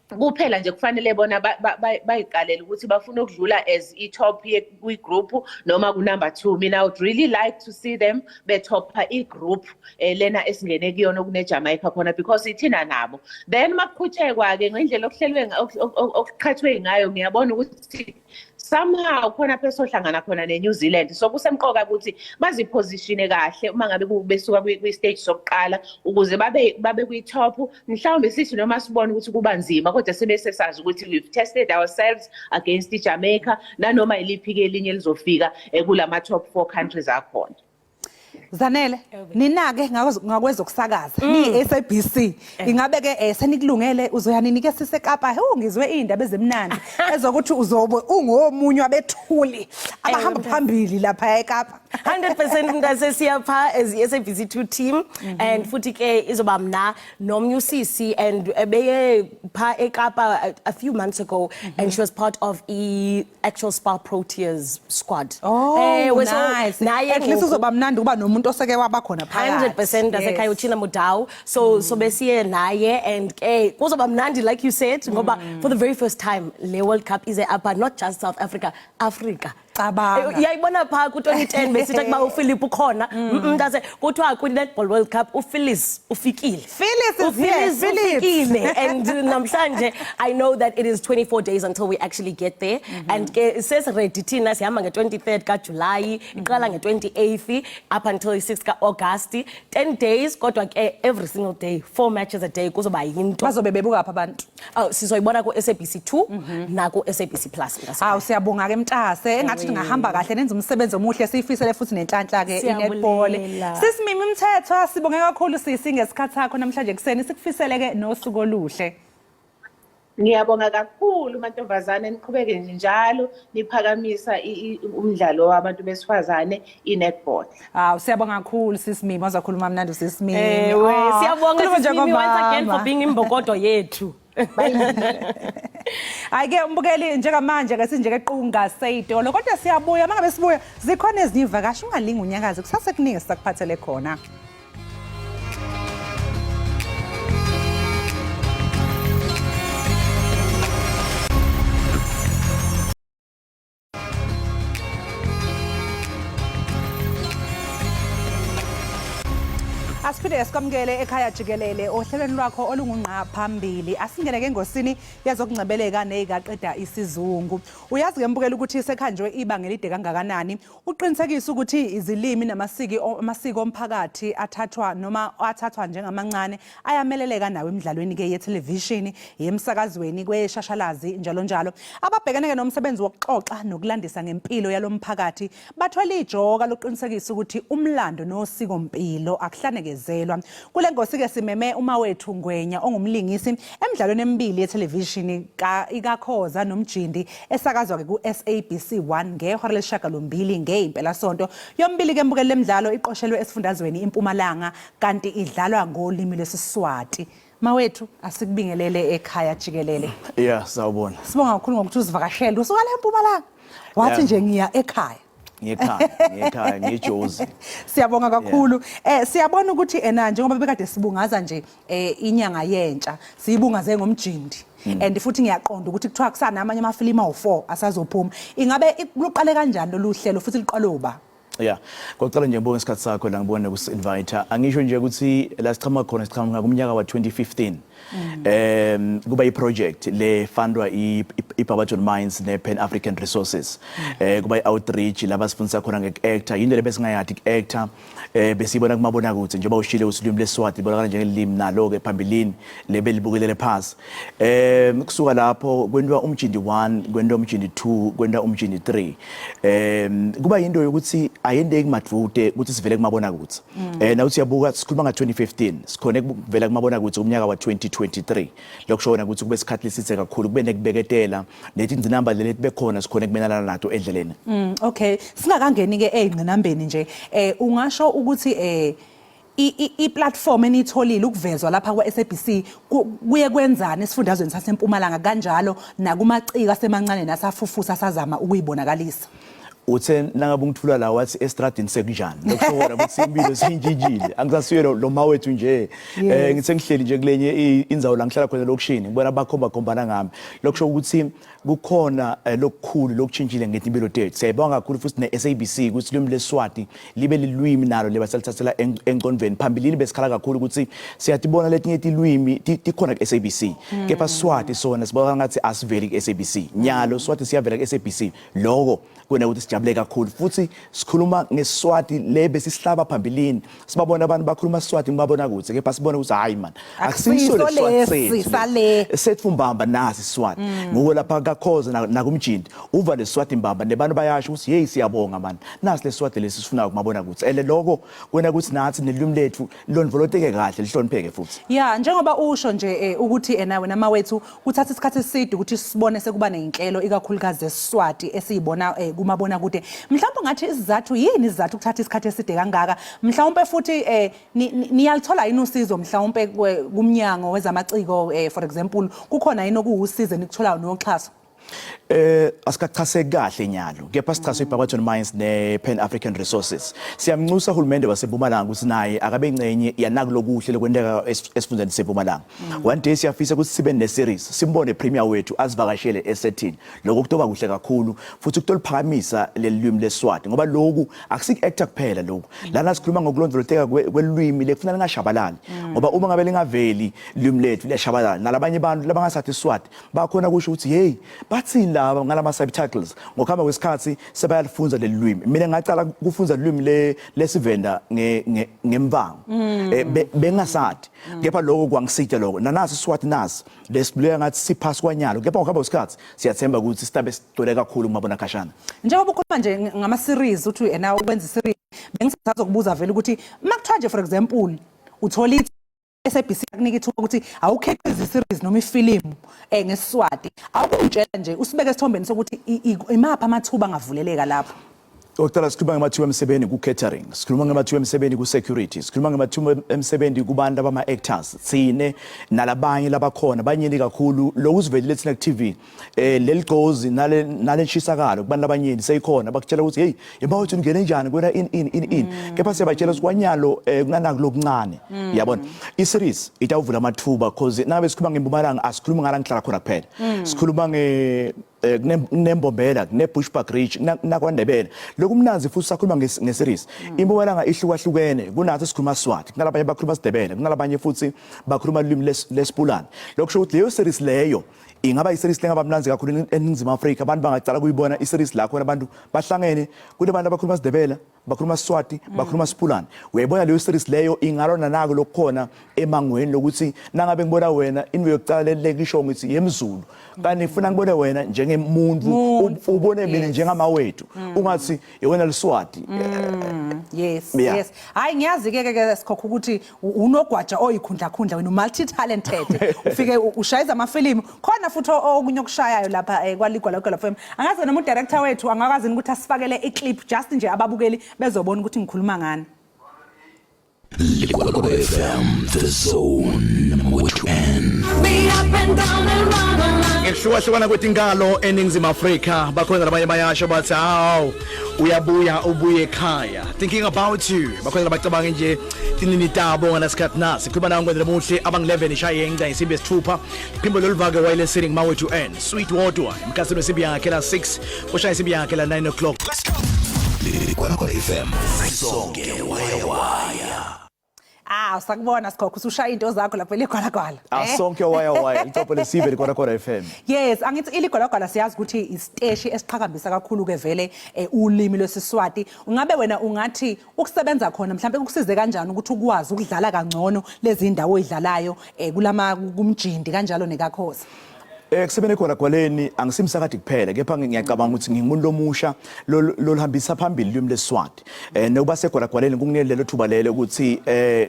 kuphela nje, kufanele bona bayiqalele ukuthi bafuna ukudlula as i-top kwi-group noma ku-number 2. Mina I would really like to see them betopha i-group lena esingene kuyona kune-Jamaica khona, because ithina nabo. Then makuqhutshekwa-ke ngendlela okuhlelwe okuqhathwe ngayo, ngiyabona ukuthi somehow khona lapho esohlangana khona ne-New Zealand. So kusemqoka ukuthi bazipositione kahle uma ngabe besuka kwi-stage sokuqala ukuze babe kwi-top. Mhlawumbe sithi noma sibone ukuthi kuba nzima, kodwa sibe sesazi ukuthi we've tested ourselves against iJamaica nanoma iliphi-ke elinye elizofika kulama top 4 countries akhona. Zanele, ninake ngakwezokusakaza ni SABC, ingabe ke senikulungele? Uzoya nini ke siseKapa? Hu, ngizwe izindaba ezimnandi ezokuthi uzobe ungomunye wabethuli abahamba phambili lapha eKapa. 100% mntase, siyapha as i-SABC 2 team, and futhi ke izoba mna nomnye usisi, and beye pha eKapa a few months ago, and she was part of i actual Spar Proteas squad. Oh, Ewe, so nice. Naye At least ngoku- uzoba mnandi ukuba nomuntu oseke waba khona phakathi. 100% nasekhaya, uChina Mudau. So besiye naye, and ke kuzoba mnandi like you said, ngoba for the very first time le World Cup ize apha, not just South Africa, Africa. Cabanga. Uyayibona phaa ku-2010 besithi kuba uPhilip ukhona. Mntase, kuthiwa kwi-Netball World Cup uPhyllis ufikile. Phyllis is here. uPhyllis Phyllis. ufikile, and namhlanje I know that it is 24 days until we actually get there, and ke sesi-ready thina. Sihamba nge-23rd kaJulayi, iqala nge-28th up until i-6 ka-August, 10 days, kodwa ke every single day, four matches a day, kuzoba yinto. Bazobe bebuka pha abantu? Oh, sizoyibona ku-SABC 2 naku-SABC Plus, mntase. Hawu, siyabonga ke mntase, engathi ngahamba kahle, nenza umsebenzi omuhle, siyifisele futhi nenhlanhla ke i-netball. Siyabulela. Sisi Mimi Mthethwa, sibonge kakhulu sisi ngesikhathi sakho namhlanje kuseni, sikufisele ke nosuku oluhle. Ngiyabonga kakhulu mantombazane, niqhubeke nje njalo niphakamisa umdlalo wabantu besifazane i-netball. Hawu, siyabonga kakhulu sisi Mimi, wazakhuluma mnandi sisi Mimi. Ewe, Ah, siyabonga khuluma sisi Mimi once again njengomama. for being imbokodo yethu. Hayi ke umbukeli, njengamanje ke sinje ke qunga seyitolo, kodwa siyabuya. Mangabe sibuya zikhona ezinye ivakashi, ungalingi unyakazi, kusase kuningi sisakuphathele khona. Asiphinde sikwamukele ekhaya jikelele ohlelweni lwakho olungungqa phambili. Asingene ke engosini yezokungcebeleka neyikaqeda isizungu. Uyazi ke mbukela ukuthi sekhanjwe ibanga elide kangakanani uqinisekisa ukuthi izilimi namasiki amasiko omphakathi athathwa noma athathwa njengamancane ayameleleka nawo emidlalweni ke yethelevishini, yemsakazweni, kweshashalazi, njalo njalo. Ababhekene ke nomsebenzi wokuxoxa nokulandisa ngempilo yalomphakathi bathwele ijoka lokuqinisekisa ukuthi umlando nosiko mpilo akuhlanekezelwa. Kule ngosi ke simeme uMawethu Ngwenya ongumlingisi emidlalweni emibili yethelevishini ka iKakhoza noMjindi esakazwa ke ku-SABC 1 ngehora lesishiyagalombili ngeyimpelasonto. Yomibili ke mbukeli lemidlalo iqoshelwe esifundazweni iMpumalanga kanti idlalwa ngolimi lwesiSwati. Mawethu, asikubingelele ekhaya jikelele. Yeah, sawubona. Sibonga kakhulu ngokuthi uzivakashele usuka le eMpumalanga. Wathi nje ngiya ekhaya. Ngekhaya, ngekhaya, ngeJozi. Siyabonga kakhulu. Siyabona ukuthi ena njengoba bekade sibungaza nje inyanga yentsha, siyibungaze ngomjindi. And futhi ngiyaqonda ukuthi kuthiwa kusana amanye amafilimu awu4 asazophuma. Ingabe luqale kanjani lolu hlelo futhi luqale uba? Yeah. Kokuqala nje ngibonga isikhathi sakho la ngibona nokusi-invite. Angisho nje ukuthi la siqhamuka khona siqhamuka kumnyaka wa-2015. Kuba i-project le fundwa i-Barberton Mines ne-Pan African Resources. Kuba i-outreach la basifundisa khona nge-actor, yinto le besingayadi ku-actor. Besiyibona kumabonakude njengoba ushilo ukuthi ulimi leSwati libonakala njengelimi nalo-ke phambilini lebelibukelele phasi. Kusuka lapho kwentiwa umjindi 1, kwentiwa umjindi 2, kwentiwa umjindi 3. Kuba yinto yokuthi ayendeki madude ukuthi sivele kumabonakude. Nawuthi uyabuka sikhuluma nga-2015 sikhone kuvela kumabonakude umnyaka wa-2023. Lokusho kona ukuthi kube isikhathi lesithe kakhulu kube nekubeketela nethi ingqinamba leli bekhona sikhone kumelana nato endleleni. Okay, singakangeni ke ezingqinambeni nje. Ungasho ukuthi i-platform eniyitholile ukuvezwa lapha kwa-SABC kuye kwenzani esifundazweni saseMpumalanga kanjalo nakumaciko asemancane nasafufusa asazama ukuyibonakalisa? Uthe nangabe ungithula la wathi estradini sekunjani, lokusho kona ukuthi impilo seyintshintshile, angisasuye lo ma wethu nje. Ngithe ngihleli nje kulenye indzawo la ngihlala khona elokishini, ngibona bakhomba khombana ngami, lokusho ukuthi kukhona lokukhulu lokutshintshile ngetimpilo tethu. Siyayibonga kakhulu futhi ne-SABC ukuthi lwimi leSwati libe lilwimi nalo lebaselithathela engqondweni. Phambilini besikhala kakhulu ukuthi siyatibona letinye tilwimi tikhona ku-SABC, kepha Swati sona sibona ngathi asiveli ku-SABC. Nyalo Swati siyavela ku-SABC, loko kwena ukuthi sijabule kakhulu futhi sikhuluma ngeSwati le besisihlaba phambilini. Sibabona abantu bakhuluma Swati ngibabona kuthi, kepha sibona ukuthi hayi man, akusiso leSwati sethu sale sethu mbamba nasi Swati. Nguko lapha kakhoza nakumjindi uva leSwati mbamba nebantu bayasho ukuthi hey, siyabonga man, nasi leSwati lesi sifuna kumabona kuthi ele lokho kwena ukuthi nathi nelwimi lethu londvoloteke kahle lihlonipheke futhi. Ya, njengoba usho nje ukuthi ena wena mawethu kuthatha isikhathi eside ukuthi sibone sekuba nezinhlelo ikakhulukazi zesiSwati esiyibona kumabona kude. Mhlawumbe ngathi isizathu yini, isizathu kuthatha isikhathi eside kangaka? Mhlawumbe futhi niyalithola yini usizo mhlawumbe kumnyango wezamaciko, for example, kukhona yini okuwusizo enikutholayo noxhaso? Asikachaseki kahle nyalo, kepha sichaswe iBarberton Mines ne-Pan African Resources. Siyamnxusa uhulumende waseMpumalanga ukuthi naye akabe ingxenye yanakulokuhle lokwenteka esifundeni seMpumalanga. One day siyafisa ukuthi sibe ne-series, simbone premier wethu asivakashele esethini. Lokho kutoba kuhle kakhulu futhi kutoliphakamisa leli lwimi leSwati, ngoba lokhu akusik-actor kuphela lokhu. Lana sikhuluma ngokulondvoloteka kwelwimi lekufuna lingashabalali, ngoba uma ngabe lingaveli lwimi lethu liyashabalala, nalabanye abantu labangasathi iSwati bakhona kusho ukuthi hey, bathini laba ngalama subtitles. Ngokuhamba kwesikhathi sebayalifunza leli lwimi. Mina ngacala kufunza lwimi lesivenda ngemvango, bengasathi, kepha lokho kwangisita lokho. Nanasi Swati nasi lesibuleka ngathi siphasi kwanyalo, kepha ngokuhamba kwesikhathi siyathemba ukuthi sitabe sigcwele kakhulu kumabona khashana. Njengoba ukhuluma nje ngama series, uthi yena ukwenza series, bengisazokubuza vele ukuthi makuthiwa nje for example uthola SABC akunika ithuba ukuthi awukhiqize series noma ifilimu ngeSiswati, awukungitshela nje usibeke esithombeni sokuthi imaphi amathuba angavuleleka lapho? Okokuqala sikhuluma ngamathuba emsebenzi ku-catering, sikhuluma ngamathuba emsebenzi ku-security, sikhuluma ngamathuba emsebenzi kubantu abama-actors, thine nalabanye labakhona banyeni kakhulu. Lokhu sivelile thina ku-TV, leli gcozi nale nshisakalo kubantu abanyeni seyikhona, bakutshela ukuthi hey, yeba uthi ungene njani kwena in in in in, kepha siyabatshela ukuthi kwanyalo kunanaku lokuncane. Yabona i-series itawuvula amathuba, cause nangabe sikhuluma ngempumalanga asikhulumi ngala ngihlala khona kuphela, sikhuluma nge kunembombela, kune-Bushbuckridge, nakwaNdebele. Lokumnanzi futhi sakhuluma nge-series, impumalanga ihlukahlukene, kunathi sikhuluma Swati, kunalabanye bakhuluma siNdebele, kunalabanye futhi bakhuluma ulimi lesiPulani. Lokusho ukuthi leyo series leyo ingaba i-series lengaba mnanzi kakhulu eNingizimu Afrika. Abantu bangacala kuyibona i-series la khona abantu bahlangene, kunabantu abakhuluma siNdebele, bakhuluma Swati, bakhuluma Sipulani. Uyayibona leyo series leyo ingalona nako lokukhona emangweni lokuthi nangabe ngibona wena into yokucala lekisho ngithi yemzulu, kanti ngifuna ngibone wena njengemuntu, ubone mina njengamawethu, ungathi yewena liswati. Yes. Yes, hayi, ngiyazi ke ke sikhokho ukuthi unogwaja oyikhundla khundla wena, multi talented, ufike ushayeza amafilimu khona futhi okunye okushayayo lapha kwaLigwala FM. Angazi noma udirector wethu angakwazi ukuthi asifakele iclip just nje ababukeli bezobona ukuthi ngikhuluma ngani. Ligwala FM, the zone with N. Ngehlukahlukana kwetinkalo eNingizimu Afrika, bakhona labanye bayasho bathi hawu, uyabuya ubuye ekhaya, thinking about you. Bakhona labacabanga nje tinini tabo ngalesikhathi nasi khuluma nawo ngwendlela muhle abang-11 ishaye enca insimbi yesithupha. Phimbo loluvake wireless sitting mawethu n sweet wodwa emkhathini wesimbi yakhe la 6 kushaya insimbi yakhe la 9 o'clock. Let's go. Ligwalagwala FM sonke waya waya. Ah, sakubona sikhokho usushaya into zakho lapho eligwalagwala. Asonke waya waya itopo lesive Ligwalagwala FM. Yes, angithi iligwalagwala siyazi ukuthi isiteshi esiqhakambisa kakhulu ke vele ulimi lwesiSwati. Ungabe wena ungathi ukusebenza khona mhlawumbe kukusize kanjani ukuthi ukwazi ukudlala kangcono lezi ndawo oyidlalayo kulama kumjindi kanjalo nekakhosi? Kusebeni khona gwaleni angisimsakade kuphela kepha ngiyacabanga ukuthi ngingumuntu lomusha loluhambisa phambili lwimi leSwati. Nokuba segwalagwaleni kunginelelo thuba lelo ukuthi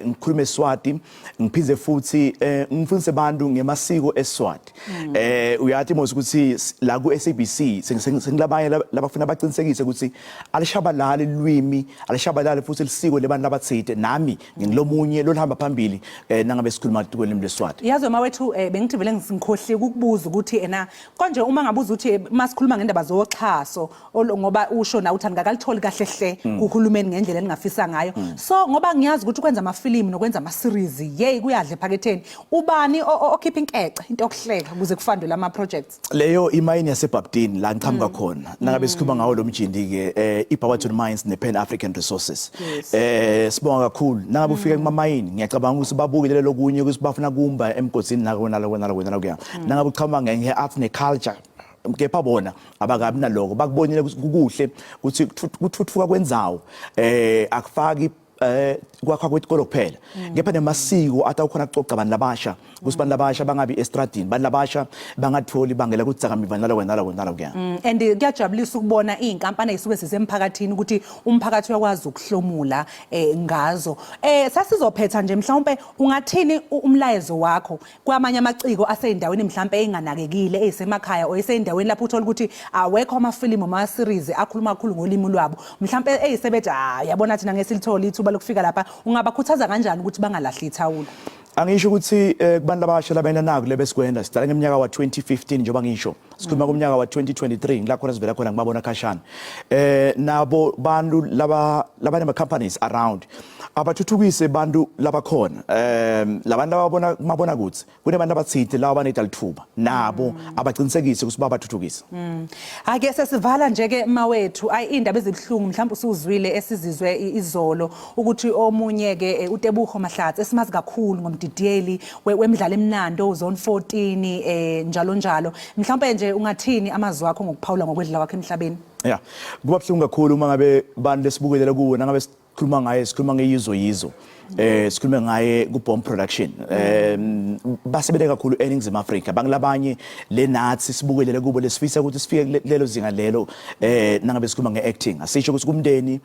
ngikhulume iSwati ngiphinde futhi ngifundise abantu ngemasiko eSwati. Uyathi mos ukuthi la ku SABC sengilabanye labafuna baqinisekise ukuthi alishabalali lwimi alishabalali futhi lisiko lebantu labathide nami ngingilomunye loluhamba phambili nangabe sikhuluma kwelimi leSwati. Yazi mawethu bengithi vele ngikhohliwe ukukubuza ukuthi ena konje uma ngabuza ukuthi masikhuluma ngendaba zoxhaso ngoba usho na uthi angakalitholi kahle hle kuhulumeni ngendlela eningafisa ngayo. So ngoba ngiyazi ukuthi ukwenza amafilimu nokwenza ama series yey kuyadla ephaketheni. Ubani okhipha inkece into yokuhleka ukuze kufandwe lama projects? Leyo imayini yaseBhabtini la ngiqhamuka khona nangabe sikhuluma ngawo lo mjindi ke iBarberton Mines nePan African Resources. Sibonga kakhulu nangabe ufika kumamayini ngiyacabanga ukuthi babuke lelo kunye ukuthi bafuna kumba emgodini nako naloko naloko naloko. Nangabe uchama nge-arts ne-culture kepha bona abakabi naloko bakubonile kukuhle ukuthi kuthuthuka kwendzawo akufaki kwakha kwetikolo kuphela kepha nemasiko ata ukhona kucoca abantu labasha ukuthi abantu labasha bangabi estradini abantu labasha bangatholi bangela kudzakamiva naloko naloko naloko. And kuyajabulisa ukubona iy'nkampani ey'suke zisemphakathini ukuthi umphakathi uyakwazi ukuhlomula ngazo. Sasizophetha nje mhlawumpe ungathini umlayezo wakho kwamanye amaciko asey'ndaweni mhlawumpe ey'nganakekile ey'semakhaya or esey'ndaweni lapho uthola ukuthi awekho amafilimu ama-series akhuluma kakhulu ngolimi lwabo mhlawumpe ey'sebethi yabona thina ngeke silithole ithuba lokufika lapha, ungabakhuthaza kanjani ukuthi bangalahli ithawula? Angisho ukuthi kubantu abasha labena naku lebesikwenda sidala ngeminyaka wa 2015 njengoba ngisho sikhuluma kumnyaka wa 2023 ngila khona sivela khona ngibabona khashana nabo bantu laba labanema companies around abathuthukise bantu labakhona labantu ababona mabona kuthi kunebantu abathide laba abanedalithuba nabo abaqinisekise ukuthi babathuthukise. Ake sesivala nje ke mawethu, ayi indaba ezibuhlungu mhlawumbe usuzwile esizizwe izolo ukuthi omunye ke uTebogo Mahlatsi esimazi kakhulu ngomdidiyeli wemidlalo emnandi oZone 14 njalo njalo. Mhlawumbe nje ungathini amazwi akho ngokuphawula ngokwedlula kwakhe emhlabeni? Yeah, kuba buhlungu kakhulu uma ngabe bantu lesibukelele kuwe nangabe sikhuluma ngaye sikhuluma ngeyizo yizo sikhulume ngaye ku Bomb Production basebele kakhulu eNingizimu Afrika bangilabanye lenathi sibukelele kubo lesifisa ukuthi sifike kulelo zinga lelo nangabe sikhuluma ngeacting asisho ukuthi kumndeni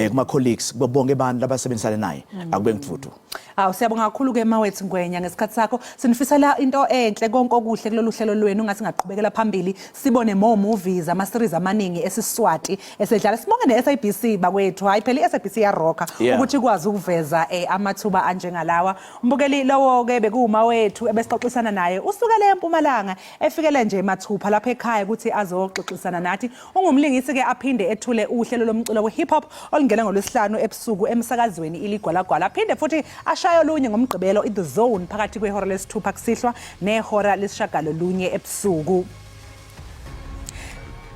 kuma colleagues kubo bonke abantu abasebenzisana naye akube ngithutu. Awu siyabonga kakhulu ke Mawethu Ngwenya ngesikhathi sakho. Sinifisela into enhle konke okuhle kulolu hlelo lwenu ngathi ngaqhubekela phambili sibone more movies ama series amaningi esiSwati esedlala. Sibonge ne-SABC bakwethu. Hayi phela i-SABC yarocka ukuthi ikwazi ukuveza amathuba anjengalawa. Umbukeli lowo ke bekuwuma wethu ebesixoxisana naye usukele eMpumalanga efikele nje mathupha lapha ekhaya ukuthi azoxoxisana nathi. Ungumlingisi ke aphinde ethule uhlelo lomculo we-hip hop olungena ngoLwesihlanu ebusuku emsakazweni iLigwalagwala. Aphinde futhi ashaye olunye ngoMgqibelo i-The Zone phakathi kwehora lesithupha kusihlwa nehora lesishagalolunye ebusuku.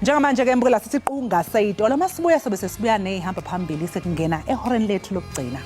Njengamanje ke mbukela sithi qunga seyitolo masibuya sobe sesibuya nezihamba phambili sekungena ehoreni lethu lokugcina.